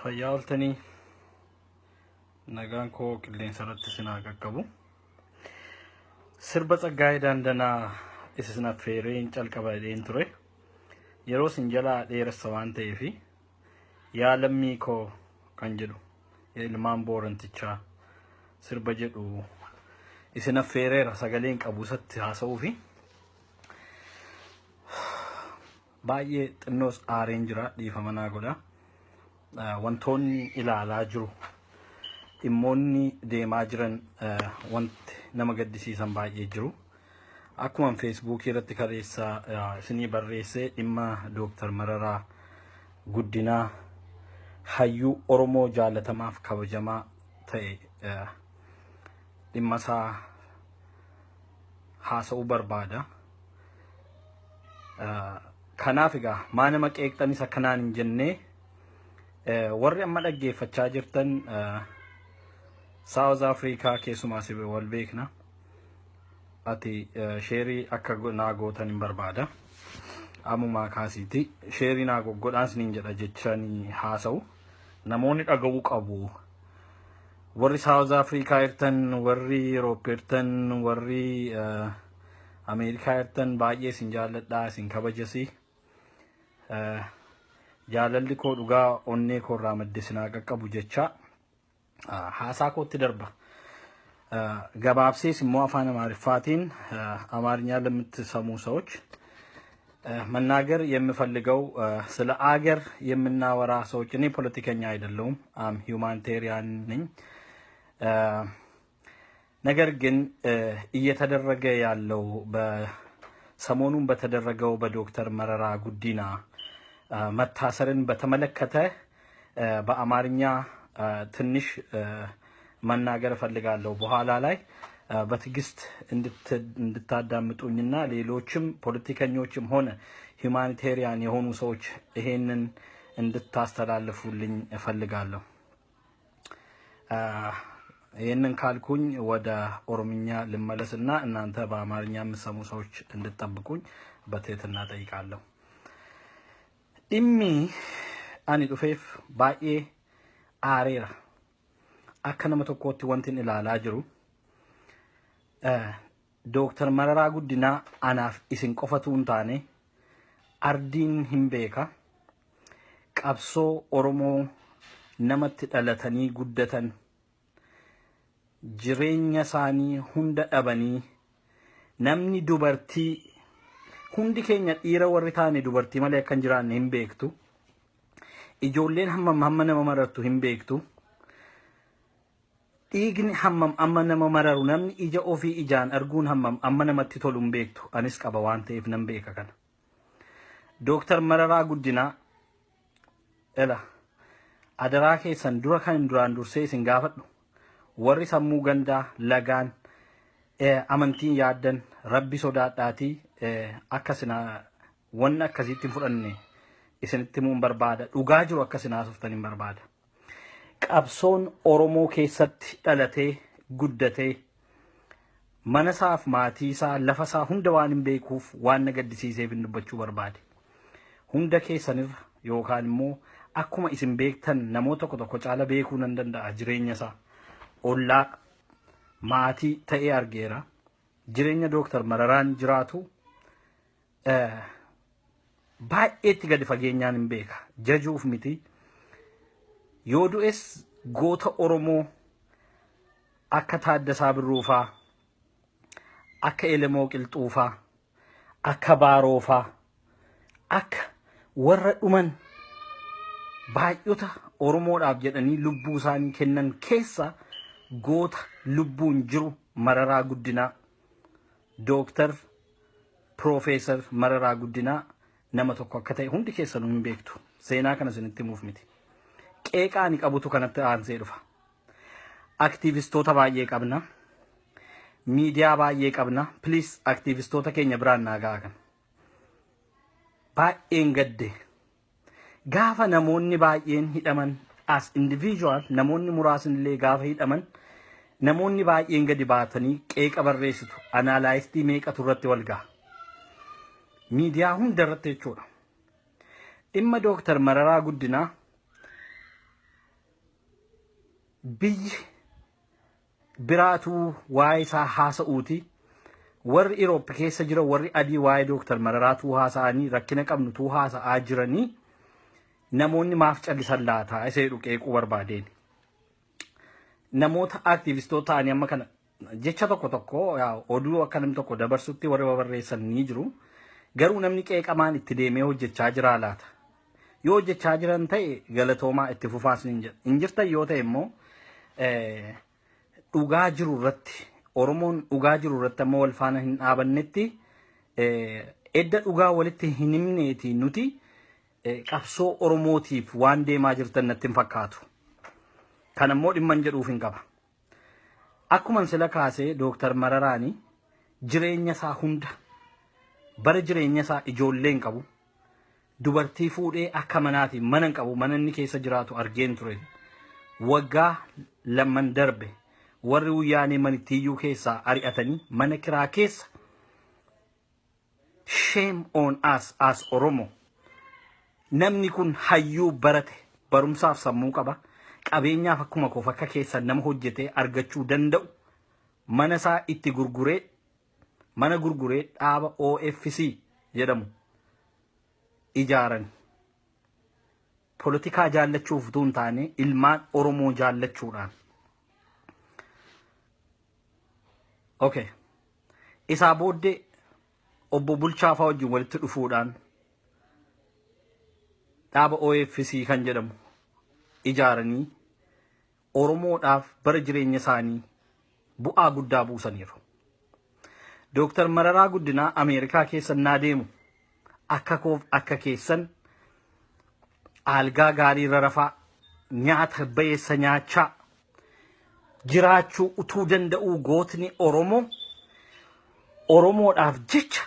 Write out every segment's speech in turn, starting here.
Fayyaa ooltanii, nagaan koo qilleensa irratti isin haa qaqqabu. Sirba Tsaggaayee Daandanaa isin affeereen calqaba jedheen ture. Yeroo isin jalaa dheeressa waan ta'eef, "Yaa lammii koo" kan jedhu, ilmaan Boorantichaa sirba jedhu isin affeereera. Sagaleen qabu isatti haasa'uu fi baay'ee xinnoos aareen jira, dhiifama naa godha. Wantoonni ilaalaa jiru, dhimmoonni deemaa jiran, wanti nama gaddisiisan baay'ee jiru. Akkuma Feesbuukii irratti kaleessa isinii barreessee, dhimma Dooktar Mararaa Guddinaa, hayyuu Oromoo jaalatamaaf kabajamaa ta'e, dhimma isaa haasa'uu barbaada. Kanaaf egaa maa nama qeeqxanis akkanaan hin jennee, warri amma dhaggeeffachaa jirtan South Africa keessumaa si wal beekna. Ati share akka naa gootan hin barbaada. Ammumaa kaasiiti share naa goggodhaan isiniin jedha jechanii haasa'u. Namoonni dhaga'uu qabu. Warri South Africa jirtan, warri Europe jirtan, warri Ameerikaa jirtan, baay'ee isin jaalladhaa, isin kabajasi. Jaalalli koo dhugaa onnee koo irraa madde isin haa qaqqabu jecha haasaa kootti darba. Gabaabsees immoo afaan Amaariffaatiin አማርኛ ለምትሰሙ ሰዎች መናገር የምፈልገው፣ ስለ አገር የምናወራ ሰዎች፣ እኔ ፖለቲከኛ አይደለሁም፣ I'm humanitarian ነኝ። ነገር ግን እየተደረገ ያለው፣ ሰሞኑን በተደረገው በዶክተር መረራ ጉዲና መታሰርን በተመለከተ በአማርኛ ትንሽ መናገር እፈልጋለሁ። በኋላ ላይ በትዕግስት እንድታዳምጡኝና ሌሎችም ፖለቲከኞችም ሆነ humanitarian የሆኑ ሰዎች ይሄንን እንድታስተላልፉልኝ እፈልጋለሁ። ይህንን ካልኩኝ ወደ ኦሮምኛ ልመለስና እናንተ በአማርኛ የምትሰሙ ሰዎች እንድትጠብቁኝ በትህትና ጠይቃለሁ። Dhimmi ani dhufeef baay'ee aareera. Akka nama tokkootti wanti ilaalaa jiru, Dooktar Mararaa Guddinaa anaaf isin qofatu hin taane, ardiin hin beeka. Qabsoo Oromoo namatti dhalatanii guddatan, jireenya isaanii hunda dhabanii, namni dubartii, hundi keenya dhiira warri taane dubartii malee akka hin jiraanne hin beektu. Ijoolleen hammam hamma nama marartu hin beektu. Dhiigni hammam amma nama mararu, namni ija ofii ijaan arguun hammam amma namatti tolu hin beektu. Anis qaba waan ta'eef nan beeka kana. Dooktar Mararaa Guddinaa, ela adaraa keessan, dura kan duraan dursee isin gaafadhu, warri sammuu gandaa lagaan amantiin yaaddan, rabbi sodaadhaatii akka sinaa wanna akkasiitti hin fudhanne isinitti himuun barbaada. Dhugaa jiru akka isin haasoftan hin barbaada. Qabsoon Oromoo keessatti dhalatee guddatee, mana isaaf maatii isaa, lafa isaa hunda waan hin beekuuf, waan na gaddisiiseef hin dubbachuu barbaade. Hunda keessanirra yookaan immoo akkuma isin beektan namoota tokko tokko caala beekuu nan danda'a jireenya isaa. Ollaa maatii ta'ee argeera. Jireenya Dooktar Mararaan jiraatu baay'eetti gadi fageenyaan hin beeka. Jajuuf miti. Yoo du'es goota Oromoo akka Taaddasaa Birruufaa, akka Elemoo Qilxuufaa, akka Baaroofaa, akka warra dhuman baay'ota Oromoodhaaf jedhanii lubbuu isaanii kennan keessa goota lubbuun jiru Mararaa Guddinaa, Dooktar Piroofeesar Mararaa Guddinaa nama tokko akka ta'e hundi keessanuu hin beektu. Seenaa kana isinitti himuuf miti. Qeeqaa ani qabutu kanatti aansee dhufa. Aktiivistoota baay'ee qabna. Miidiyaa baay'ee qabna. Please, aktiivistoota keenya biraan naa ga'a kan. Baay'een gadde. Gaafa namoonni baay'een hidhaman, as individual namoonni muraasni illee gaafa hidhaman, namoonni baay'een gadi baatanii qeeqa barreessitu. Analyst meeqatu irratti wal ga'a. Miidiyaa hunda irratti jechuudha. Dhimma Dooktar Mararaa Guddinaa Biyyi biraatuu waa'ee isaa haasa'uuti. Warri Europe keessa jiran, warri adii, waa'ee Dooktar Mararaatuu haasa'anii, rakkina qabnutuu haasa'aa jiranii, namoonni maaf callisan laataa isa jedhu qeequu barbaadeen. Namoota aaktiivistoota ta'anii amma kana jecha tokko tokko oduu akka namni tokko dabarsutti warri babarreessan ni jiru. Garuu namni qeeqamaan itti deemee hojjechaa jiraa laata? Yoo hojjechaa jiran ta'e, galatoomaa, itti fufaas ni jedha. Hin jirtan yoo ta'e immoo, dhugaa jiru irratti, Oromoon dhugaa jiru irratti amma wal faana hin dhaabannetti, edda dhugaa walitti hin himneeti, nuti qabsoo Oromootiif waan deemaa jirtan natti hin fakkaatu. Kan ammoo dhimma hin jedhuuf hin qaba. Akkuma sila kaasee, Dooktar Mararaani jireenya isaa hunda, bara jireenya isaa, ijoollee hin qabu. Dubartii fuudhee akka manaatiin mana hin qabu. Mana inni keessa jiraatu argeen ture. Waggaa lamman darbe warri wuyyaanee manittiiyyuu keessaa ari'atanii mana kiraa keessa. Shame on us as Oromo. Namni kun hayyuu barate, barumsaaf sammuu qaba. Qabeenyaaf akkuma koof akka keessan nama hojjetee argachuu danda'u, mana isaa itti gurguree, mana gurguree dhaaba OFC jedhamu ijaaran. Polotikaa jaallachuuf utuu hin taane, ilmaan Oromoo jaallachuudhaan. Okay. Isaa booddee obbo Bulchaa fa'aa wajjin walitti dhufuudhaan dhaaba OFC kan jedhamu ijaaranii Oromoodhaaf bara jireenya isaanii bu'aa guddaa buusaniiru. Dooktar Mararaa Guddinaa Ameerikaa keessa naa deemu akka koof akka keessan algaa gaarii irra rafaa, nyaata bayeessa nyaachaa jiraachuu utuu danda'uu, gootni Oromoo Oromoodhaaf jecha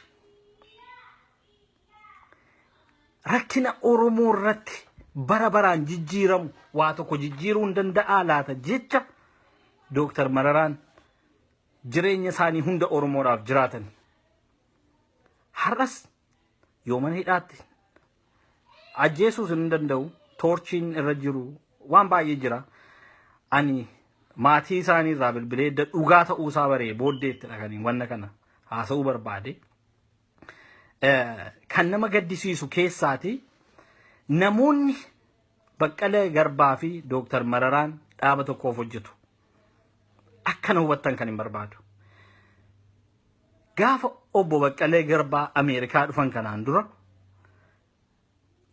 rakkina Oromoo irratti bara baraan jijjiiramu waa tokko jijjiiruu hin danda'aa laata jecha Dooktar Mararaan jireenya isaanii hunda Oromoodhaaf jiraatan. Har'as yoo mana hidhaatti ajjeesuus hin danda'u, toorchiin irra jiru waan baay'ee jira. Ani maatii isaanii irraa bilbilee dhugaa ta'uu isaa baree booddeetti dhaqanii wanna kana haasa'uu barbaade. Kan nama gaddisiisu keessaati, namoonni Baqqalee Garbaa fi Dooktar Mararaan dhaaba tokkoof hojjetu. Akkana hubattan kan hin barbaadu. Gaafa obbo Baqqalee Garbaa Ameerikaa dhufan kanaan dura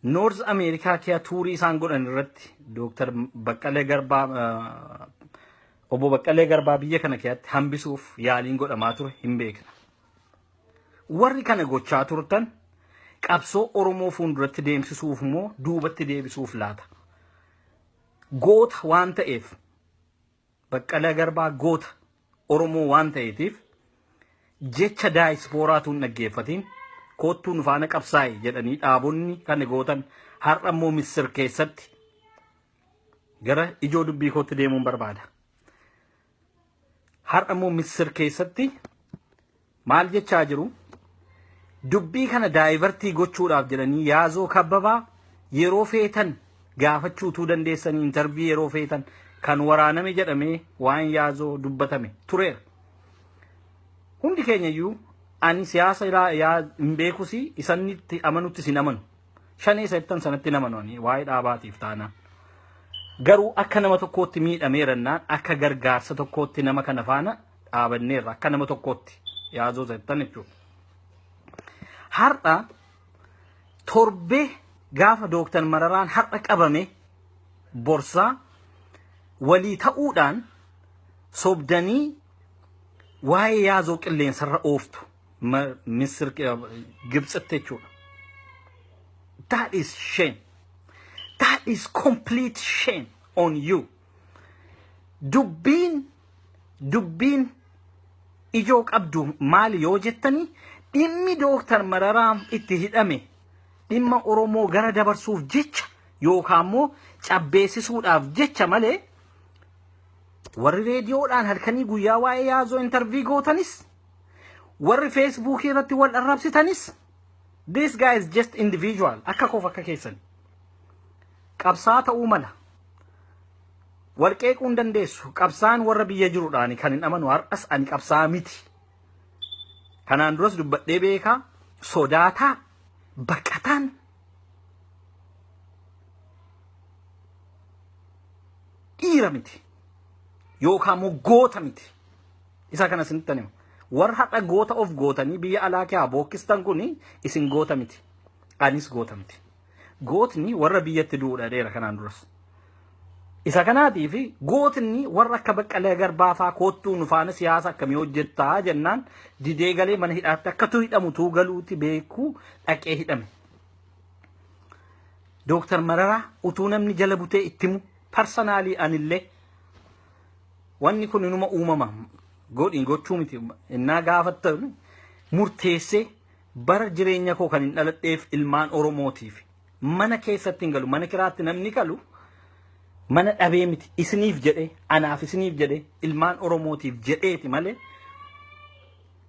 North Ameerikaa kiya tourii isaan godhan irratti, Dooktar Baqqalee Garbaa, obbo Baqqalee Garbaa biyya kana keessatti hambisuuf yaaliin godhamaa ture hin beekna. Warri kana gochaa turtan qabsoo Oromoo fuulduratti deemsisuuf moo duubatti deebisuuf laata? Goota waan ta'eef, Baqqalee Garbaa goota Oromoo waan ta'eetiif jecha daayispooraatu hin dhaggeeffatiin, "Koottuu nu faana qabsaa'e" jedhanii dhaabonni kana gootan. Har'a immoo Misir keessatti, gara ijoo dubbii kootti deemuun barbaada. Har'a immoo Misir keessatti maal jechaa jiru? Dubbii kana divert gochuudhaaf jedhanii Yaazoo Kabbabaa yeroo feetan gaafachuutuu dandeessanii, interview yeroo feetan kan waraaname jedhamee waan Yaazoo dubbatame tureera. Hundi keenya iyyuu, ani siyaasa yaa hin beekus, isanitti amanuttis hin amanu. Shanee isa jettan sanatti hin amanu ani waa'ee dhaabaatiif taanaan. Garuu akka nama tokkootti miidhameerannaan, akka gargaarsa tokkootti nama kana faana dhaabanneerra, akka nama tokkootti Yaazoo isa jettan jechuudha. Har'a torbee gaafa Dooktar Mararaan har'a qabame borsaa walii ta'uudhaan sobdanii waa'ee Yaazoo qilleensarra ooftu Misir, Gibxitti jechuudha. That is shame. That is complete shame on you. Dubbiin ijoo qabdu maali yoo jettani, dhimmi Dooktar Mararaa itti hidhame dhimma Oromoo gara dabarsuuf jecha yookaan immoo cabbeessisuudhaaf jecha malee, warri reediyoodhaan halkanii guyyaa waa'ee Yaazoo interview gootanis, warri Feesbuukii irratti wal arrabsitanis, this guy is just individual akka koof akka keessan. Qabsaa ta'uu mala. Wal qeequu hin dandeessu. Qabsaan warra biyya jiruudhaani kan hin amanu har'as ani qabsaa miti. Kanaan duras dubbadhee beekaa sodaataa baqataan dhiira miti yookaan immoo goota miti. Isa kana isinitti hima. Warra har'a goota of gootanii biyya alaa keessaa bookkistan kun isin goota miti. Anis goota miti. Gootni warra biyyatti du'uudha dheera kanaan duras. Isa kanaatiif gootni warra akka Baqqalee Garbaa fa'aa koottuu nu faana siyaasa akkamii hojjettaa jennaan didee galee mana hidhaatti akkatu hidhamu galuuti beekuu dhaqee hidhame. Dooktar Mararaa utuu namni jala butee itti himu personally anillee wanni kun inuma uumama godhin gochuu miti innaa gaafattan murteessee bara jireenya koo kan hin dhaladheef ilmaan Oromootiif mana keessatti hin galu, mana kiraatti namni galu mana dhabee miti, isiniif jedhee, anaaf isiniif jedhee, ilmaan Oromootiif jedheeti malee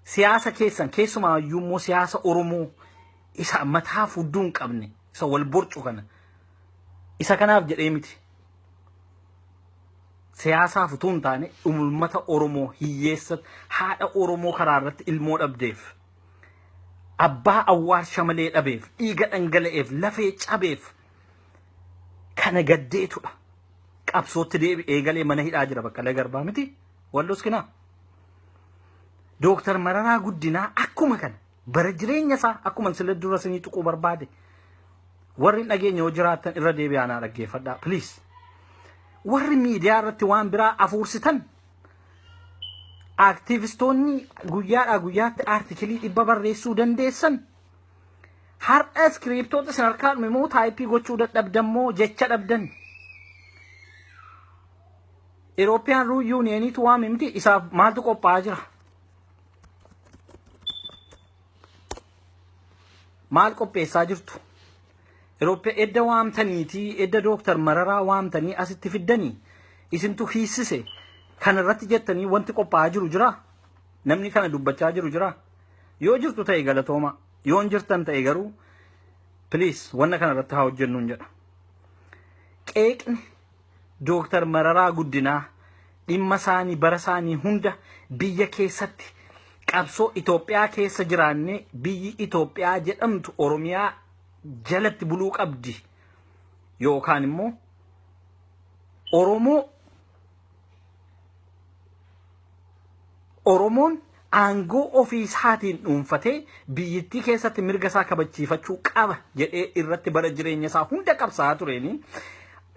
siyaasa keessan, keessumaayyuu immoo siyaasa Oromoo isa mataa fudduu hin qabne, isa wal borcu kana, isa kanaaf jedhee miti. Siyaasaaf utuu hin taane uummata Oromoo hiyyeessa, haadha Oromoo karaa irratti ilmoo dhabdeef, abbaa awwaalcha malee dhabeef, dhiiga dhangala'eef, lafee cabeef kana gaddeetudha. Qabsootti deebi'ee galee mana hidhaa jira Baqqalee Garbaa miti wallos kinaa. Dooktar Mararaa Guddinaa akkuma kana bara jireenya isaa akkuma sila dura isinii tuquu barbaade, warri hin dhageenye yoo jiraattan irra deebi'aa naa dhaggeeffadhaa, please. Warri miidiyaa irratti waan biraa afuursitan, aaktiivistoonni guyyaadhaa guyyaatti article 100 barreessuu dandeessan, har'a iskiriiptoota isin harkaa dhume moo type gochuu dadhabdan moo jecha dhabdan? European Unioniitu waame miti, isaaf maaltu qophaa'aa jira? Maal qopheessaa jirtu? Eurooppaa edda waamtaniitii, edda Dooktar Mararaa waamtanii asitti fiddanii isintu hiissise kana irratti jettanii wanti qophaa'aa jiru jira? Namni kana dubbachaa jiru jira? Yoo jirtu ta'e galatooma. Yoo hin jirtan ta'e garuu please wanna kana irratti haa hojjennuun jedha. Qeeqni Dooktar Mararaa Guddinaa dhimma isaanii bara isaanii hunda biyya keessatti qabsoo Itoophiyaa keessa jiraannee biyyi Itoophiyaa jedhamtu Oromiyaa jalatti buluu qabdi yookaan immoo Oromoon aangoo ofii isaatiin dhuunfatee biyyittii keessatti mirga isaa kabachiifachuu qaba jedhee irratti bara jireenya isaa hunda qabsaa'aa tureeni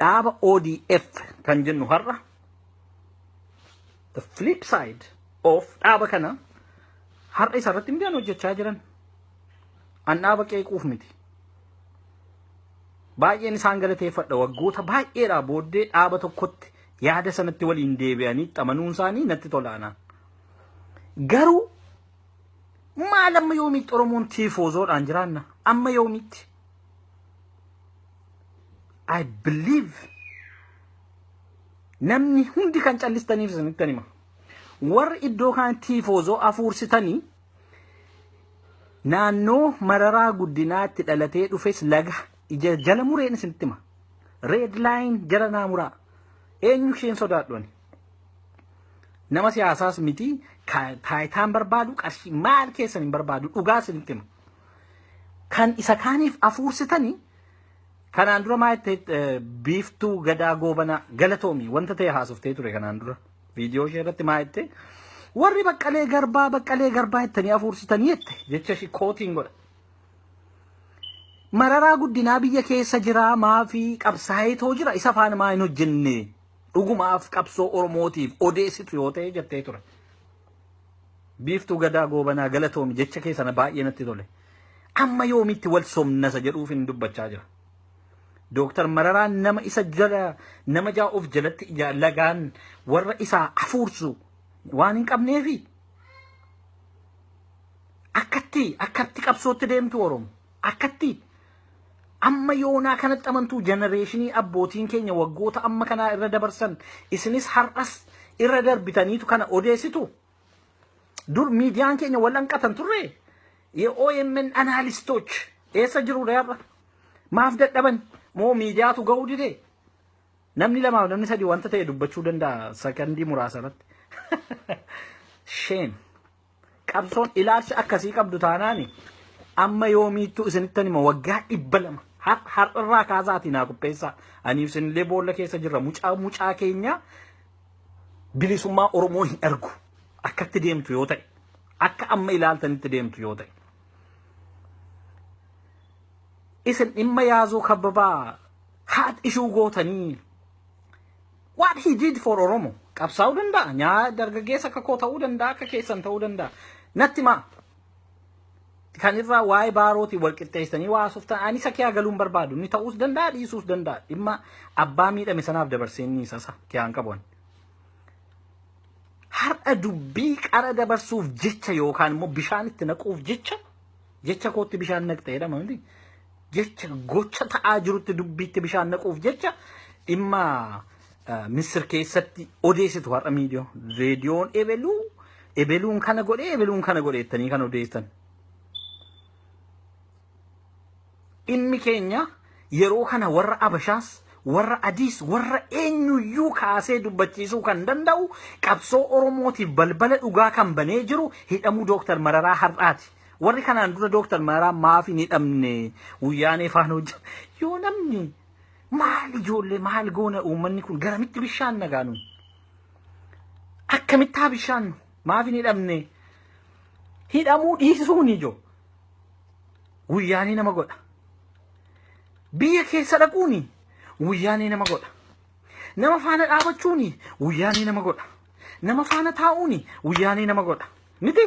dhaaba ODF kan jennu har'a the flip side of dhaaba kana har'a isa irratti midhaan hojjechaa jiran. An dhaaba qeequuf miti. Baay'een isaan galateeffadha. Waggoota baay'eedhaa booddee dhaaba tokkotti yaada sanatti waliin deebi'anii xamanuun isaanii natti tolaanaan. Garuu maal, amma yoomiitti Oromoon tiifoozoodhaan jiraanna? Amma yoomiitti? I believe namni hundi kan callistaniif isinitti hima. Warri iddoo kaan tiifoozoo afuursitanii naannoo Mararaa Guddinaatti dhalatee dhufes laga ija jala mureen isinitti hima. Red line jala naa muraa. Eenyu isheen sodaadhu ani? Nama siyaasaas miti, taayitaan barbaadu, qarshii maal keessan hin barbaadu, dhugaa isinitti hima. Kan isa kaaniif afuursitanii kanaan dura maa itti Biiftuu Gadaa Goobanaa galatoomi wanta ta'e haasoftee ture kanaan dura viidiyoo ishee irratti maa itti warri Baqqalee Garbaa Baqqalee Garbaa jettanii afuursitanii jette, jecha ishee quote godha. Mararaa Guddinaa biyya keessa jira, maafii qabsaa'eetoo jira, isa faana maa hin hojjenne dhugumaaf qabsoo Oromootiif odeessitu yoo ta'e jettee ture. Biiftuu Gadaa Goobanaa galatoomi, jecha keessana baay'ee natti tole. Amma yoomitti wal somnasa jedhuuf hin dubbachaa jira. Dooktar Mararaan nama isa jala nama jaa of jalatti lagaan warra isaa afuursu waan hin qabneefi. Akkatti akkatti qabsootti deemtu Oromo. Akkatti amma yoonaa kanatti amantuu generation abbootiin keenya waggoota amma kanaa irra dabarsan isinis har'as irra darbitaniitu kana odeessitu. Dur miidiyaan keenya wal hanqatan turre. የ OMN analyst eessa jiru har'a? Maaf dadhaban? Moo miidiyaatu ga'uu dide? Namni lamaaf namni sadii wanta ta'e dubbachuu danda'a sakandii muraasa irratti. Shame. Qabsoon ilaalcha akkasii qabdu taanaani amma yoomiittuu isinittan hima, waggaa 200 har'arraa kaasaatii naa qopheessaa. Aniif isinillee boolla keessa jirra. Mucaa keenya bilisummaa Oromoo hin argu. Akkatti deemtu yoo ta'e. Akka amma ilaaltanitti deemtu yoo ta'e. Isin dhimma Yaazoo Kabbabaa haat ishuu gootanii, what he did for Oromo, qabsaa'uu danda'a. Nyaa dargaggeessa akka koo ta'uu danda'a, akka keessan ta'uu danda'a. Natti maa kan irraa waa'ee Baarootiin wal qixxeessanii waa haasoftan, ani isa kiyaa galuun barbaadu. Inni ta'uus danda'a, dhiisuus danda'a. Dhimma abbaa miidhame sanaaf dabarsee inni isa kiyaan qabu. Har'a dubbii qara dabarsuuf jecha yookaan immoo bishaan itti naquuf jecha, jecha kootti bishaan naqxe jedhama miti. Jecha gocha ta'aa jirutti dubbiitti bishaan naquuf jecha dhimma Misir keessatti odeessitu har'a miidiyoo. Reediyoon ebeluu ebeluun kana godhee, ebeluun kana godhee jettanii kan odeessan. Dhimmi keenya yeroo kana warra Abashaas, warra adiis, warra eenyuyyuu kaasee dubbachiisuu kan danda'u, qabsoo Oromootiif balbala dhugaa kan banee jiru hidhamuu Dooktar Mararaa har'aati. Warri kanaan dura Dooktar Mararaa maaf hin hidhamne, Wayyaanee faana hojjeta. Yoo namni maal, ijoollee maal goona, uummanni kun garamitti bishaan nagaa nuun? Akkamitti haa bishaan maaf hin hidhamne? Hidhamuu dhiisuun ijoo. Wayyaanee nama godha. Biyya keessa dhaquuni wayyaanee nama godha. Nama faana dhaabachuuni wayyaanee nama godha. Nama faana taa'uuni wayyaanee nama godha. Miti?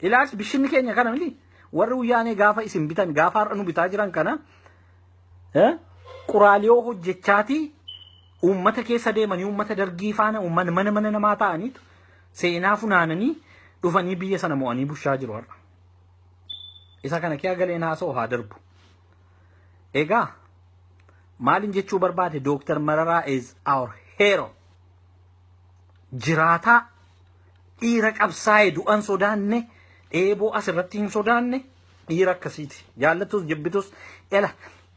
Ilaalchi bishinni keenya kana miti? Warri wayyaanee gaafa isin bitan, gaafa har'a nu bitaa jiran kana quraaliyoo hojjechaatii uummata keessa deemanii, uummata Dargii faana uummata mana mana namaa ta'aniitu seenaa funaananii dhufanii biyya sana mo'anii bushaa jiru har'a. Isa kana kee galeen haasa'u haa darbu. Egaa maalin jechuu barbaade? Dooktar Mararaa is our hero. Jiraataa dhiira qabsaa'e, du'an sodaanne, dheeboo asirratti hin sodaanne, dhiira akkasiiti. Jaallattus jibbitus, ela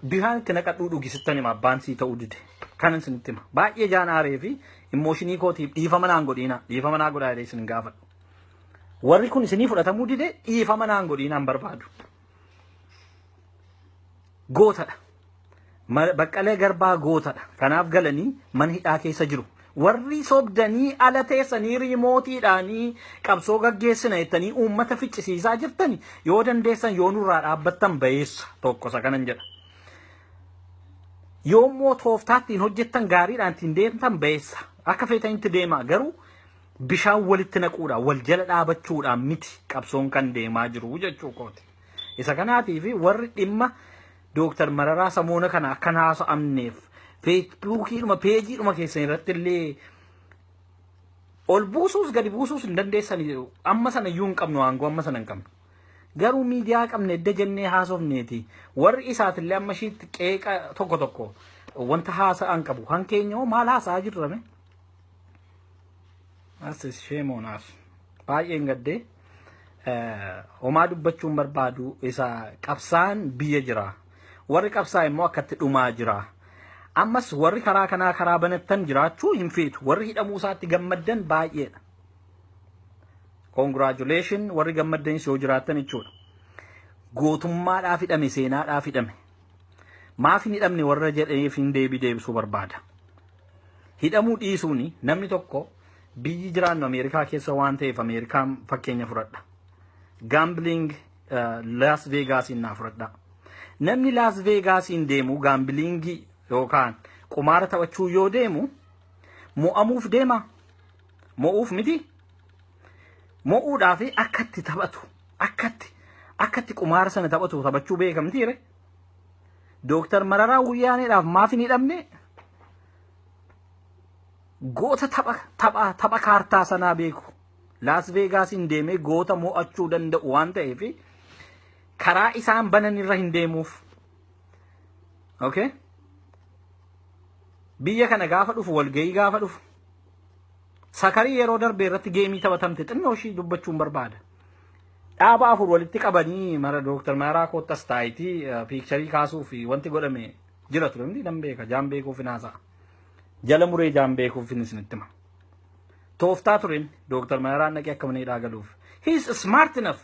bishaan itti naqadhuu dhugisittan hima, abbaan sii ta'uu dide. Kanan isinitti hima. Baay'ee jaan aaree fi emotion kootiif dhiifama naan godhiina. Dhiifama naa godhaa jedhee isin gaafadhu. Warri kun isinii fudhatamuu dide, dhiifama naan godhiinaan barbaadu. Gootadha. Baqqalee Garbaa gootadha. Kanaaf galanii mana hidhaa keessa jiru. Warri sobdanii ala teessanii riimootiidhaanii qabsoo gaggeessina jettanii uummata ficcisiisaa jirtani, yoo dandeessan yoo nurraa dhaabbattan bayeessa tokko isa kanan jedha. Yoommoo tooftaa ittiin hojjettan gaariidhaan ittiin deemtan bayeessa. Akka feetanitti deemaa, garuu bishaan walitti naquudhaan, wal jala dhaabachuudhaan miti qabsoon kan deemaa jiru jechuu kooti. Isa kanaatii fi warri dhimma Dooktar Mararaa samoona kana akkan haasa'amneef Feesbuukiidhuma peejiidhuma keessan irratti illee ol buusuus gadi buusuus hin dandeessan. Amma sana iyyuu hin qabnu, aangoo amma sana hin qabnu. Garuu miidiyaa qabne edda jennee haasofneeti. Warri isaatillee amma ishiitti qeeqa tokko tokko wanta haasa'an qabu. Kan keenya hoo maal haasa'aa jirrame? As shame on us. Baay'een gaddee homaa dubbachuun barbaadu, isa qabsaan biyya jira. Warri qabsaa immoo akkatti dhumaa jira. Ammas warri karaa kanaa karaa banattan jiraachuu hin feetu. Warri hidhamuu isaatti gammaddan baay'eedha. Congratulation, warri gammaddanis yoo jiraattan jechuudha. Gootummaadhaaf hidhame, seenaadhaaf hidhame. Maaf hin hidhamne warra jedhaniif hin deebii deebisuu barbaada. Hidhamuu dhiisuuni namni tokko, biyyi jiraannu Ameerikaa keessa waan ta'eef Ameerikaan fakkeenya fudhadha. Gambling Las Vegaasiin naa fudhadha. Namni Las Vegaasiin deemu gamblingii yookaan qumaara taphachuu yoo deemu mo'amuuf deema. Mo'uuf miti. Mo'uudhaaf akkatti taphatu, akkatti qumaara sana taphatu taphachuu beekamtiire. Dooktar Mararaa Wayyaaneedhaaf maaf hin hidhamne? Goota tapha kaartaa sanaa beeku. Las Vegaasiin deemee goota mo'achuu danda'u waan ta'eef karaa isaan banan irra hin deemuuf. Okay? Biyya kana gaafa dhufu, walgahii gaafa dhufu, sakarii yeroo darbe irratti game taphatamte xinnoo ishii dubbachuun barbaada. Dhaaba afur walitti qabanii mara Dooktar Mararaa koottas taayitii picture kaasuu fi wanti godhame jira ture, hundi nan beeka, jaan beekuuf hinaasa'a. Jala muree jaan beekuuf isinitti hima. Tooftaa tureen Dooktar Mararaan dhaqee akka mana hidhaa galuuf. He is smart enough.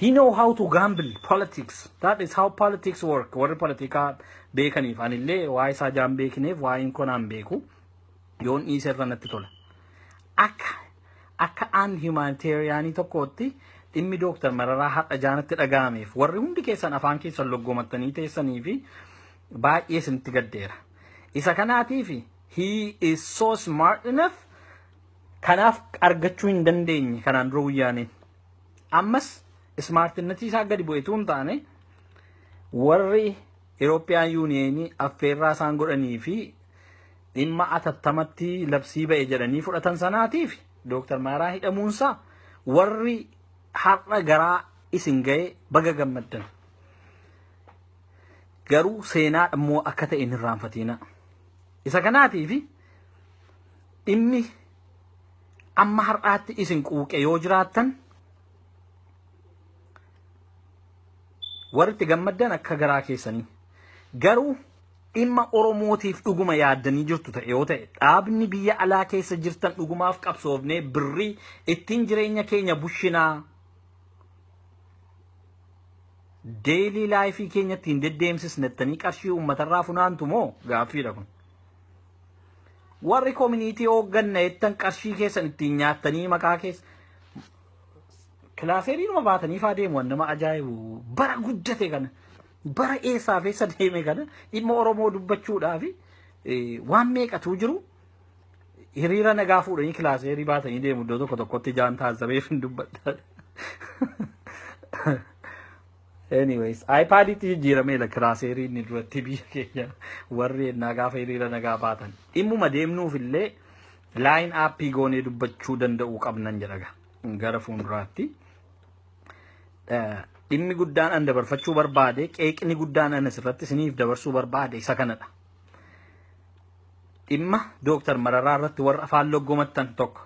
He know how to gamble politics. That is how politics work. Warri politikaa beekaniif, anillee waa isaa jaan beekneef, waa'een konaan beeku, yoon dhiise irra natti tola. Akka an humanitarianii tokkootti, dhimmi Dooktar Mararaa har'a jaanatti dhaga'ameef, warri hundi keessan afaan keessan loggomattanii teessanii fi baay'ee isinitti gaddeera. Isa kanaatiif he is so smart enough, kanaaf argachuu hin dandeenye kanaan dura guyyaaniin. Ammas smartness isaa gadi bu'eetu hin taane, warri European Unionii affeerraa isaan godhanii fi dhimma atattamatti labsii ba'e jedhanii fudhatan sanaatiif Dooktar Mararaa hidhamuunsaa, warri har'a garaa isin ga'e baga gammaddan. Garuu seenaa immoo akka ta'e hin irraanfatina. Isa kanaatiif dhimmi amma har'aatti isin quuqe yoo jiraattan, warri itti gammaddan akka garaa keessanii. Garuu dhimma Oromootiif dhuguma yaaddanii jirtu ta'e yoo ta'e, dhaabni biyya alaa keessa jirtan dhugumaaf qabsoofnee birrii ittiin jireenya keenya bushinaa, daily lifeii keenya ittiin deddeemsisnettanii qarshii uummatarraa funaantu moo gaaffiidha kun. Warri community hoogganna jettan qarshii keessan ittiin nyaattanii maqaa keessa kilaaseriinuma baatanii faa deemu. Nama ajaa'ibu, bara guddate kana, bara eessaaf eessa deeme kana, dhimma Oromoo dubbachuudhaaf waan meeqatu jiru, hiriira nagaa fuudhanii kilaaseerii baatanii deemu. Iddoo tokko tokkotti jaan taasisameef hin dubbadha. Anyways, iPaditti jijjiirameera kilaaseerii inni duratti biyya keenya warri ennaa gaafa hiriira nagaa baatan. Dhimmuma deemnuuf illee line upii goonee dubbachuu danda'uu qabnan jedha gara fuulduraatti. Dhimmi guddaan an dabarfachuu barbaade, qeeqni guddaan an asirratti isiniif dabarsuu barbaade isa kanadha. Dhimma Dooktar Mararaa irratti warra afaan loggomattan tokko,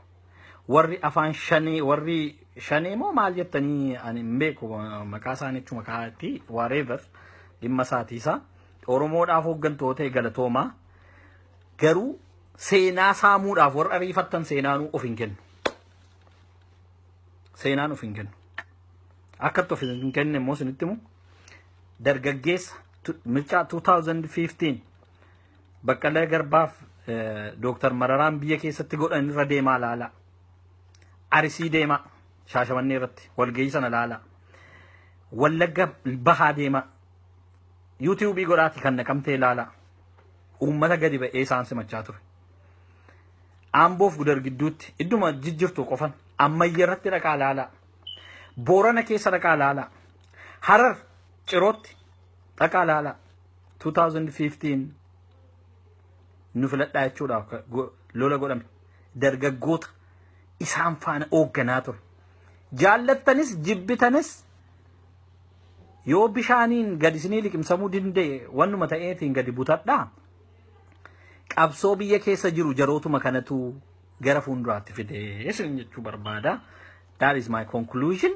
warri afaan shanee, warri shanee moo maal jettanii ani hin beeku maqaa isaanii jechuu maqaatti, whatever, dhimma isaatiisa. Oromoodhaaf hooggantoota galatoomaa, garuu seenaa saamuudhaaf warra ariifattan, seenaanuu of hin kennu. Seenaan of hin kennu. Akkatti of hin kenne immoo isinitti himu. Dargaggeessa mircaa 2015 Baqqalaa Garbaaf Dooktar Mararaan biyya keessatti godhan irra deemaa laala. Arsii deemaa, Shaashamannee irratti walgahii sana laala. Wallagga Bahaa deemaa. YouTubeii godhaati kan Naqamtee ilaala. Uummata gadi ba'ee isaan simachaa ture. Amboof Gudar gidduutti idduma jijjirtu qofan ammayya irratti dhaqaa laala. Boorana keessa dhaqaa laala. Harar Cirootti dhaqaa laala. 2015 nu filadhaa jechuudhaaf lola godhame. Dargaggoota isaan faana hoogganaa ture. Jaallattanis jibbitanis, yoo bishaaniin gadi isinii liqimsamuu danda'e wannuma ta'eetiin gadi butadhaa. Qabsoo biyya keessa jiru jarootuma kanatu gara fuulduraatti fidee isin jechuu barbaada. That is my conclusion.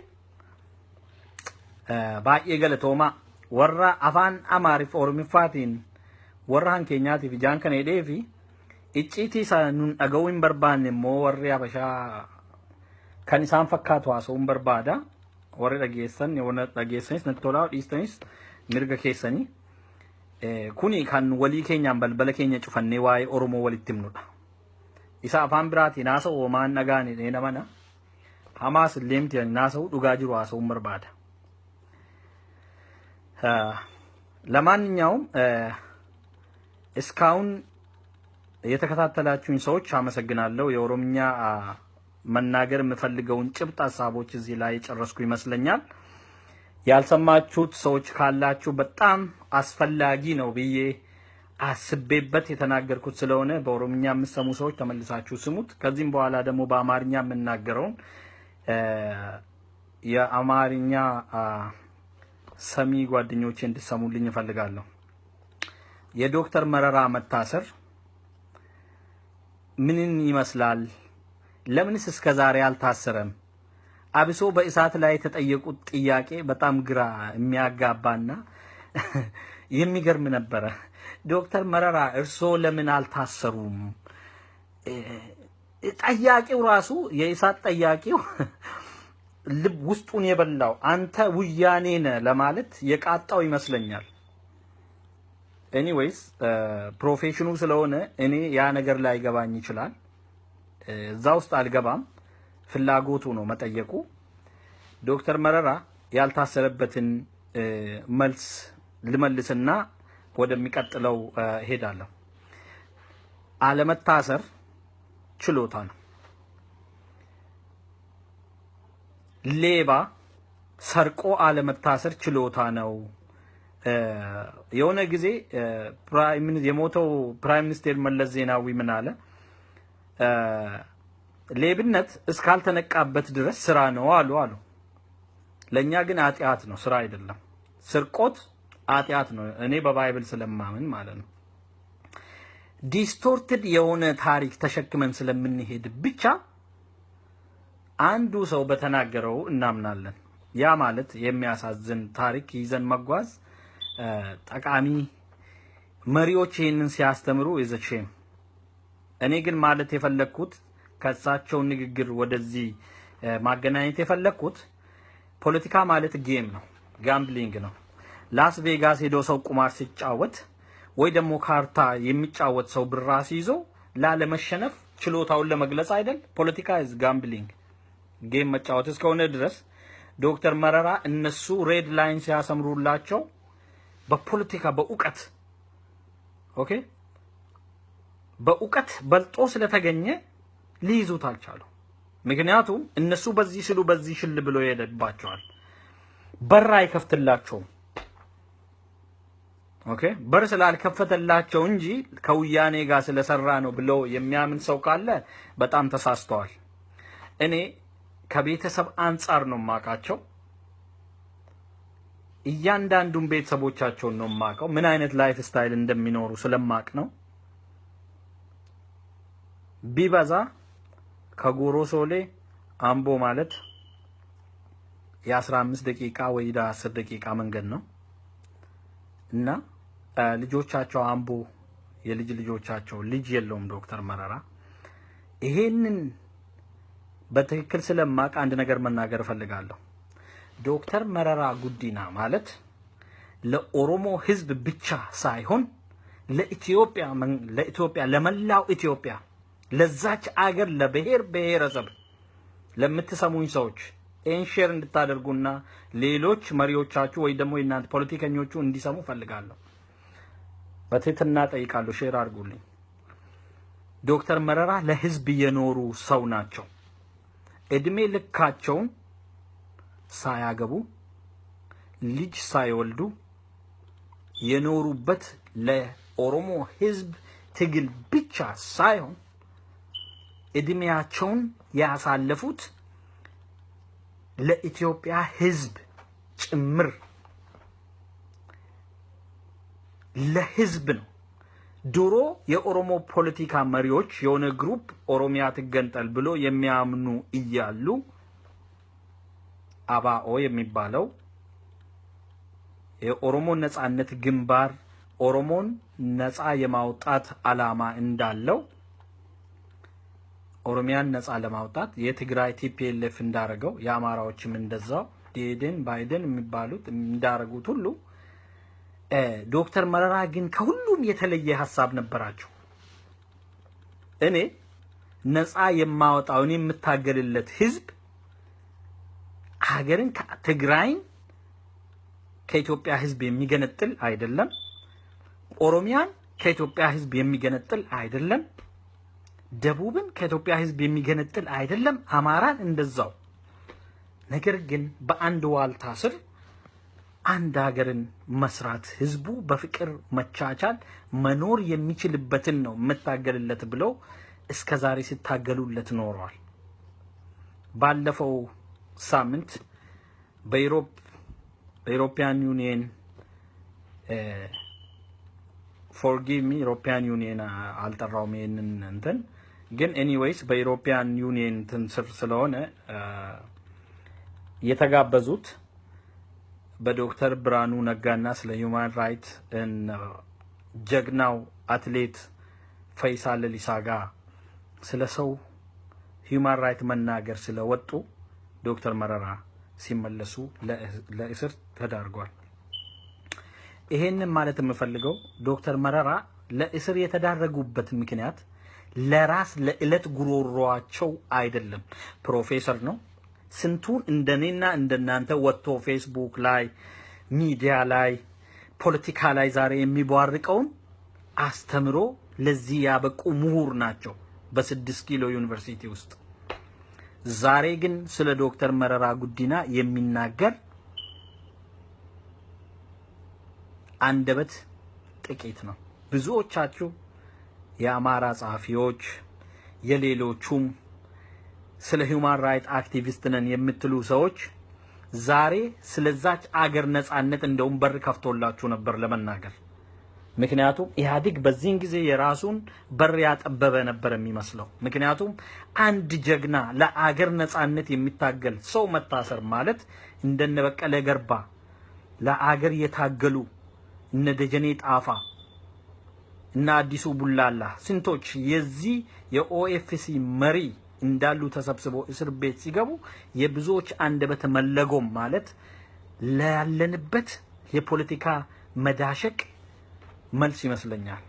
Baay'ee galatoomaa, warra afaan Amaariff Oromiffaatiin warra hankeenyaatiif ijaan kana hidhee fi icciitii isa nun dhaga'uu hin barbaanne immoo warri Habashaa kan isaan fakkaatu haasa'uu hin barbaada. Warri dhageessan, warra dhageessanis natti tolaa, dhiistanis mirga keessanii. Kuni kan walii keenyaan balbala keenya cufannee waa'ee Oromoo walitti himnudha. Isa afaan biraatiin haasa'u homaan dhagaan hidhee namana. Hamaas illee miti ani haasa'u, dhugaa jiru haasa'uun barbaada. ለማንኛውም እስካሁን የተከታተላችሁኝ ሰዎች አመሰግናለሁ። የኦሮምኛ መናገር የምፈልገውን ጭብጥ ሀሳቦች እዚህ ላይ የጨረስኩ ይመስለኛል። ያልሰማችሁት ሰዎች ካላችሁ በጣም አስፈላጊ ነው ብዬ አስቤበት የተናገርኩት ስለሆነ በኦሮምኛ የምትሰሙ ሰዎች ተመልሳችሁ ስሙት። ከዚህም በኋላ ደግሞ በአማርኛ የምናገረውን የአማርኛ ሰሚ ጓደኞቼ እንድሰሙልኝ እፈልጋለሁ። የዶክተር መረራ መታሰር ምንን ይመስላል? ለምንስ እስከ ዛሬ አልታሰረም? አብሶ በኢሳት ላይ የተጠየቁት ጥያቄ በጣም ግራ የሚያጋባና የሚገርም ነበረ። ዶክተር መረራ እርስዎ ለምን አልታሰሩም? ጠያቂው ራሱ የኢሳት ጠያቂው ልብ ውስጡን የበላው አንተ ውያኔ ነህ ለማለት የቃጣው ይመስለኛል። Anyways profession ኑ ስለሆነ እኔ ያ ነገር ላይገባኝ ይችላል። እዛ ውስጥ አልገባም። ፍላጎቱ ነው መጠየቁ። ዶክተር መረራ ያልታሰረበትን መልስ ልመልስና ወደሚቀጥለው እሄዳለሁ። አለመታሰር ችሎታ ነው። ሌባ ሰርቆ አለመታሰር ችሎታ ነው። የሆነ ጊዜ የሞተው prime minister መለስ ዜናዊ ምን አለ? ሌብነት እስካልተነቃበት ድረስ ስራ ነው አሉ። ለኛ ግን ኃጢአት ነው፣ ስራ አይደለም። ስርቆት ኃጢአት ነው፣ እኔ በ Bible ስለማምን ማለት ነው። Distorted የሆነ ታሪክ ተሸክመን ስለምንሄድ ብቻ አንዱ ሰው በተናገረው እናምናለን። ያ ማለት የሚያሳዝን ታሪክ ይዘን መጓዝ ጠቃሚ መሪዎች ይህንን ሲያስተምሩ is a shame። እኔ ግን ማለት የፈለግኩት ከእሳቸው ንግግር ወደዚህ ማገናኘት የፈለግኩት ፖለቲካ ማለት game ነው፣ gambling ነው። ላስ ቬጋስ ሄዶ ሰው ቁማር ሲጫወት ወይ ደግሞ ካርታ የሚጫወት ሰው ብር ይዞ ላለመሸነፍ ችሎታውን ለመግለጽ አይደል? ፖለቲካ is gambling፣ game መጫወት እስከሆነ ድረስ ዶክተር መረራ እነሱ red line ሲያሰምሩላቸው በፖለቲካ በእውቀት okay በእውቀት በልጦ ስለተገኘ ሊይዙት አልቻሉ። ምክንያቱም እነሱ በዚህ ሲሉ በዚህ ሽል ብሎ ይሄድባቸዋል። በር አይከፍትላቸውም። Okay በር ስላልከፈተላቸው እንጂ ከውያኔ ጋር ስለሰራ ነው ብሎ የሚያምን ሰው ካለ በጣም ተሳስተዋል። እኔ ከቤተሰብ አንጻር ነው የማውቃቸው። እያንዳንዱን ቤተሰቦቻቸውን ነው የማውቀው። ምን አይነት lifestyle እንደሚኖሩ ስለማቅ ነው። ቢበዛ ከጎሮ ሶሌ አምቦ ማለት የ15 ደቂቃ ወይ 10 ደቂቃ መንገድ ነው እና ልጆቻቸው አምቦ የልጅ ልጆቻቸው ልጅ የለውም ዶክተር መረራ። ይሄንን በትክክል ስለማቅ አንድ ነገር መናገር እፈልጋለሁ። ዶክተር መረራ ጉዲና ማለት ለኦሮሞ ሕዝብ ብቻ ሳይሆን ለኢትዮጵያ ለመላው ኢትዮጵያ ለዛች አገር ለብሔር ብሔረሰብ ለምትሰሙኝ ሰዎች ይሄን share እንድታደርጉና ሌሎች መሪዎቻችሁ ወይ ደግሞ የእናንተ ፖለቲከኞቹ እንዲሰሙ ፈልጋለሁ። በትህትና ጠይቃለሁ። Share አድርጉልኝ። ዶክተር መረራ ለህዝብ የኖሩ ሰው ናቸው። እድሜ ልካቸውን ሳያገቡ ልጅ ሳይወልዱ የኖሩበት ለኦሮሞ ህዝብ ትግል ብቻ ሳይሆን እድሜያቸውን ያሳለፉት ለኢትዮጵያ ህዝብ ጭምር ለህዝብ ነው። ድሮ የኦሮሞ ፖለቲካ መሪዎች የሆነ group ኦሮሚያ ትገንጠል ብሎ የሚያምኑ እያሉ አባኦ የሚባለው የኦሮሞ ነጻነት ግንባር ኦሮሞን ነጻ የማውጣት አላማ እንዳለው ኦሮሚያን ነጻ ለማውጣት የትግራይ TPLF እንዳረገው የአማራዎችም እንደዛው ዴደን ባይደን የሚባሉት እንዳረጉት ሁሉ ዶክተር መረራ ግን ከሁሉም የተለየ ሐሳብ ነበራቸው። እኔ ነጻ የማወጣው እኔ የምታገልለት ህዝብ ሀገርን ትግራይን ከኢትዮጵያ ህዝብ የሚገነጥል አይደለም፣ ኦሮሚያን ከኢትዮጵያ ህዝብ የሚገነጥል አይደለም፣ ደቡብን ከኢትዮጵያ ህዝብ የሚገነጥል አይደለም፣ አማራን እንደዛው። ነገር ግን በአንድ ዋልታ ስር አንድ ሀገርን መስራት ህዝቡ በፍቅር መቻቻል መኖር የሚችልበትን ነው የምታገልለት ብለው እስከዛሬ ሲታገሉለት ኖረዋል። ባለፈው ሳምንት በ European Union forgive me European Union አልጠራውም ይሄንን እንትን ግን anyways በ European Union እንትን ስር ስለሆነ የተጋበዙት በዶክተር ብርሃኑ ነጋና ስለ human right ጀግናው አትሌት ፈይሳ ለሊሳ ጋር ስለ ሰው human right መናገር ስለወጡ ዶክተር መረራ ሲመለሱ ለእስር ተዳርጓል። ይሄንን ማለት የምፈልገው ዶክተር መረራ ለእስር የተዳረጉበት ምክንያት ለራስ ለእለት ጉሮሯቸው አይደለም። ፕሮፌሰር ነው። ስንቱን እንደኔና እንደናንተ ወጥቶ ፌስቡክ ላይ፣ ሚዲያ ላይ፣ ፖለቲካ ላይ ዛሬ የሚቧርቀውን አስተምሮ ለዚህ ያበቁ ምሁር ናቸው በ6 ኪሎ ዩኒቨርሲቲ ውስጥ። ዛሬ ግን ስለ ዶክተር መረራ ጉዲና የሚናገር አንደበት ጥቂት ነው። ብዙዎቻችሁ የአማራ ጸሐፊዎች የሌሎቹም ስለ human right activist ነን የምትሉ ሰዎች ዛሬ ስለዛች አገር ነጻነት እንደውም በር ከፍቶላችሁ ነበር ለመናገር። ምክንያቱም ኢህአዴግ በዚህን ጊዜ የራሱን በር ያጠበበ ነበር የሚመስለው። ምክንያቱም አንድ ጀግና ለአገር ነጻነት የሚታገል ሰው መታሰር ማለት እንደነ በቀለ ገርባ ለአገር የታገሉ እነ ደጀኔ ጣፋ እና አዲሱ ቡላላ ስንቶች የዚህ የኦኤፍሲ መሪ እንዳሉ ተሰብስበው እስር ቤት ሲገቡ የብዙዎች አንደበት መለጎም ማለት ላለንበት የፖለቲካ መዳሸቅ መልስ ይመስለኛል።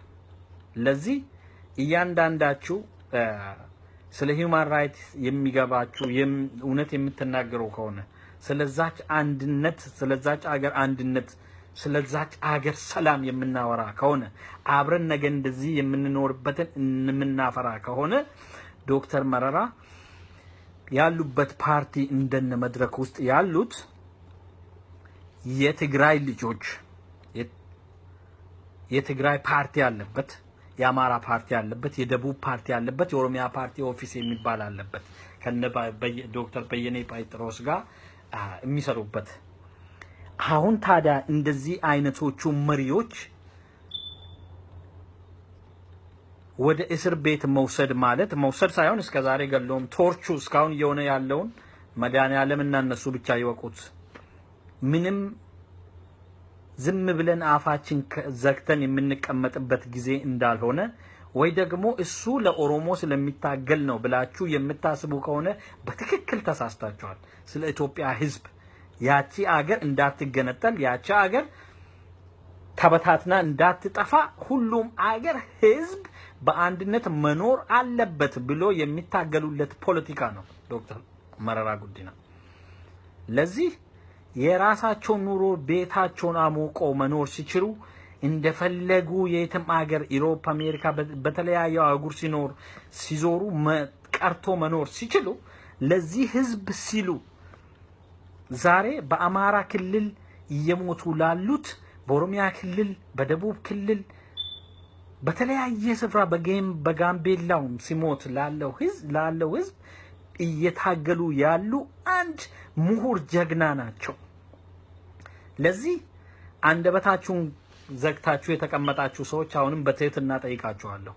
ለዚህ እያንዳንዳችሁ ስለ human right የሚገባችሁ እውነት የምትናገረው ከሆነ ስለዛች አንድነት፣ ስለዛች አገር አንድነት፣ ስለዛች አገር ሰላም የምናወራ ከሆነ፣ አብረን ነገ እንደዚህ የምንኖርበትን የምናፈራ ከሆነ ዶክተር መረራ ያሉበት ፓርቲ እንደነ መድረክ ውስጥ ያሉት የትግራይ ልጆች የትግራይ ፓርቲ አለበት፣ የአማራ ፓርቲ አለበት፣ የደቡብ ፓርቲ አለበት፣ የኦሮሚያ ፓርቲ office የሚባል አለበት ከነ ዶክተር በየነ ጴጥሮስ ጋር የሚሰሩበት። አሁን ታዲያ እንደዚህ አይነቶቹ መሪዎች ወደ እስር ቤት መውሰድ ማለት መውሰድ ሳይሆን እስከዛሬ ገለውም ቶርቹ እስካሁን እየሆነ ያለውን መድኃኒዓለም እና እነሱ ብቻ ይወቁት። ምንም ዝም ብለን አፋችን ዘግተን የምንቀመጥበት ጊዜ እንዳልሆነ ወይ ደግሞ እሱ ለኦሮሞ ስለሚታገል ነው ብላችሁ የምታስቡ ከሆነ በትክክል ተሳስታችኋል። ስለ ኢትዮጵያ ሕዝብ ያቺ አገር እንዳትገነጠል፣ ያቺ አገር ተበታትና እንዳትጠፋ ሁሉም አገር ሕዝብ በአንድነት መኖር አለበት ብሎ የሚታገሉለት ፖለቲካ ነው ዶክተር መረራ ጉዲና። ለዚህ የራሳቸውን ኑሮ ቤታቸውን አሞቆ መኖር ሲችሉ እንደፈለጉ የትም አገር ኢሮፕ፣ አሜሪካ በተለያዩ አህጉር ሲኖር ሲዞሩ ቀርቶ መኖር ሲችሉ ለዚህ ህዝብ ሲሉ ዛሬ በአማራ ክልል እየሞቱ ላሉት፣ በኦሮሚያ ክልል፣ በደቡብ ክልል፣ በተለያየ ስፍራ በጋምቤላውም ሲሞት ላለው ህዝብ እየታገሉ ያሉ አንድ ምሁር ጀግና ናቸው። ለዚህ አንደበታችሁን ዘግታችሁ የተቀመጣችሁ ሰዎች አሁንም በትህትና ጠይቃችኋለሁ።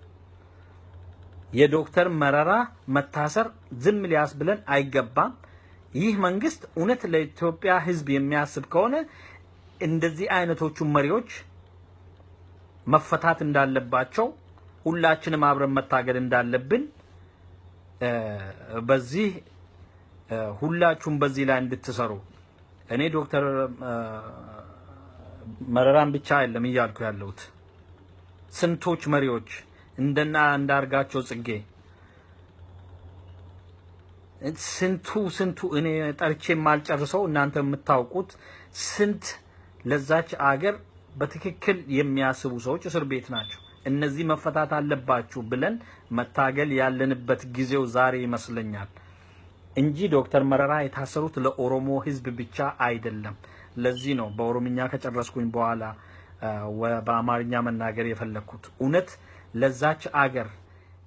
የዶክተር መረራ መታሰር ዝም ሊያስብለን አይገባም። ይህ መንግስት እውነት ለኢትዮጵያ ሕዝብ የሚያስብ ከሆነ እንደዚህ አይነቶቹ መሪዎች መፈታት እንዳለባቸው፣ ሁላችንም አብረን መታገል እንዳለብን በዚህ ሁላችሁም በዚህ ላይ እንድትሰሩ። እኔ ዶክተር መረራን ብቻ አይደለም እያልኩ ያለሁት፣ ስንቶች መሪዎች እንደና አንዳርጋቸው ጽጌ፣ ስንቱ ስንቱ እኔ ጠርቼ የማልጨርሰው እናንተ የምታውቁት ስንት ለዛች አገር በትክክል የሚያስቡ ሰዎች እስር ቤት ናቸው። እነዚህ መፈታት አለባችሁ ብለን መታገል ያለንበት ጊዜው ዛሬ ይመስለኛል እንጂ ዶክተር መረራ የታሰሩት ለኦሮሞ ሕዝብ ብቻ አይደለም። ለዚህ ነው በኦሮምኛ ከጨረስኩኝ በኋላ በአማርኛ መናገር የፈለግኩት። እውነት ለዛች አገር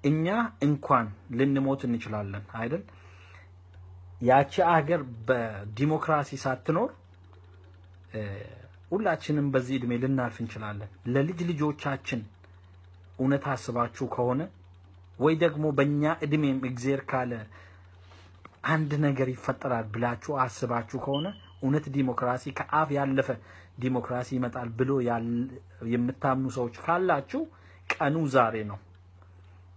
እኛ እንኳን ልንሞት እንችላለን አይደል? ያቺ አገር በዲሞክራሲ ሳትኖር ሁላችንም በዚህ እድሜ ልናልፍ እንችላለን። ለልጅ ልጆቻችን እውነት አስባችሁ ከሆነ ወይ ደግሞ በእኛ እድሜም እግዜር ካለ አንድ ነገር ይፈጠራል ብላችሁ አስባችሁ ከሆነ እውነት ዲሞክራሲ ከአፍ ያለፈ ዲሞክራሲ ይመጣል ብሎ የምታምኑ ሰዎች ካላችሁ ቀኑ ዛሬ ነው።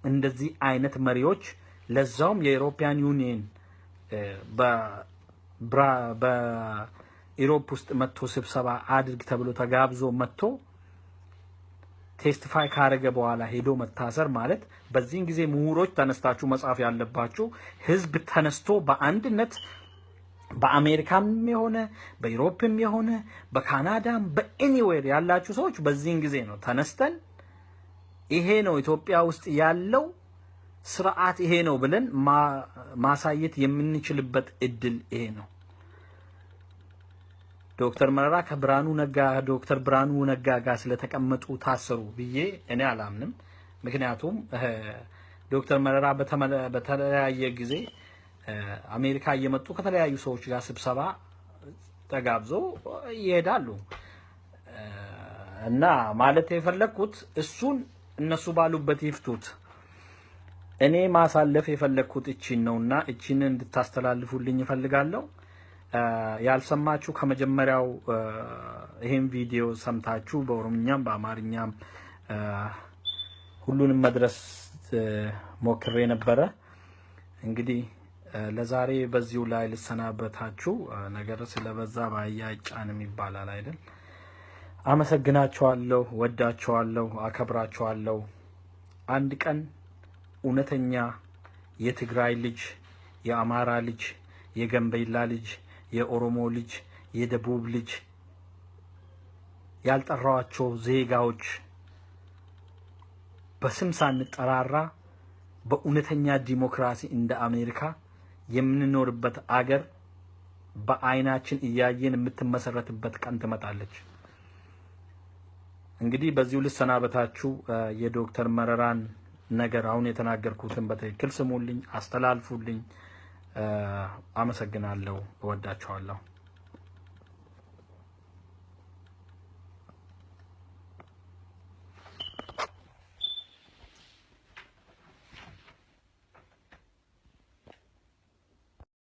እንደዚህ አይነት መሪዎች ለዛውም የ European Union በ Europe ውስጥ መጥቶ ስብሰባ አድርግ ተብሎ ተጋብዞ መጥቶ testify ካረገ በኋላ ሄዶ መታሰር ማለት፣ በዚህን ጊዜ ምሁሮች ተነስታችሁ መጻፍ ያለባችሁ፣ ህዝብ ተነስቶ በአንድነት በአሜሪካም የሆነ፣ በ Europe ም የሆነ፣ በካናዳም፣ በ anywhere ያላችሁ ሰዎች በዚህን ጊዜ ነው ተነስተን ይሄ ነው ኢትዮጵያ ውስጥ ያለው ስርዓት፣ ይሄ ነው ብለን ማሳየት የምንችልበት እድል ይሄ ነው። ዶክተር መረራ ከብርሃኑ ነጋ ዶክተር ብርሃኑ ነጋ ጋር ስለተቀመጡ ታሰሩ ብዬ እኔ አላምንም። ምክንያቱም ዶክተር መረራ በተለያየ ጊዜ አሜሪካ እየመጡ ከተለያዩ ሰዎች ጋር ስብሰባ ተጋብዞ ይሄዳሉ። እና ማለት የፈለግኩት እሱን እነሱ ባሉበት ይፍቱት። እኔ ማሳለፍ የፈለግኩት እቺን ነውና እቺን እንድታስተላልፉልኝ እፈልጋለሁ። ያልሰማችሁ ከመጀመሪያው ይሄን ቪዲዮ ሰምታችሁ በኦሮምኛም በአማርኛም ሁሉንም መድረስ ሞክሬ ነበረ። እንግዲህ ለዛሬ በዚሁ ላይ ልሰናበታችሁ። ነገር ስለበዛ በአህያ አይጫንም ይባላል አይደል? አመሰግናችኋለሁ፣ ወዳችኋለሁ፣ አከብራችኋለሁ። አንድ ቀን እውነተኛ የትግራይ ልጅ፣ የአማራ ልጅ፣ የጋምቤላ ልጅ፣ የኦሮሞ ልጅ፣ የደቡብ ልጅ፣ ያልጠራኋቸው ዜጋዎች በስም ሳንጠራራ በእውነተኛ ዲሞክራሲ እንደ አሜሪካ የምንኖርበት አገር በአይናችን እያየን የምትመሰረትበት ቀን ትመጣለች። እንግዲህ በዚሁ ልሰናበታችሁ። የዶክተር መረራን ነገር አሁን የተናገርኩትን በትክክል ስሙልኝ፣ አስተላልፉልኝ። አመሰግናለሁ። እወዳችኋለሁ።